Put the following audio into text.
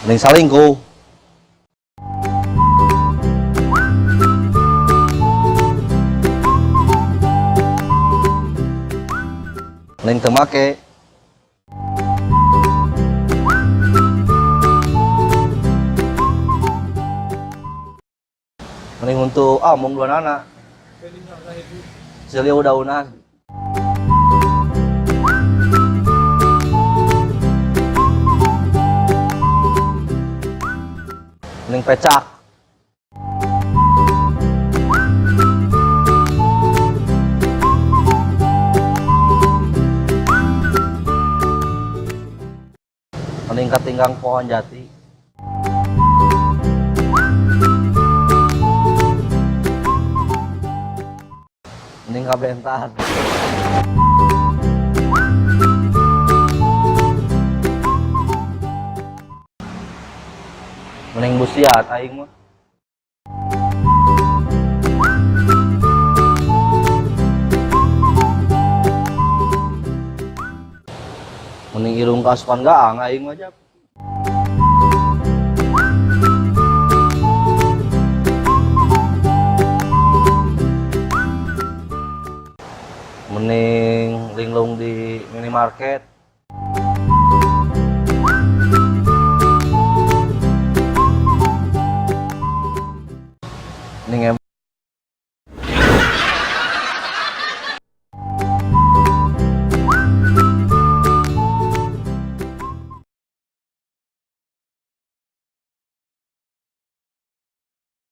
Mending salingkuh. Mending teu make. Mending untuk ah mung dua nana. Siliu daunan. Mending pecak. Mending katinggang pohon jati. Mending kabentar. Mending busiat aing mah. Mending irung kasukan gaang aing mah, Jap. Mending linglung di minimarket.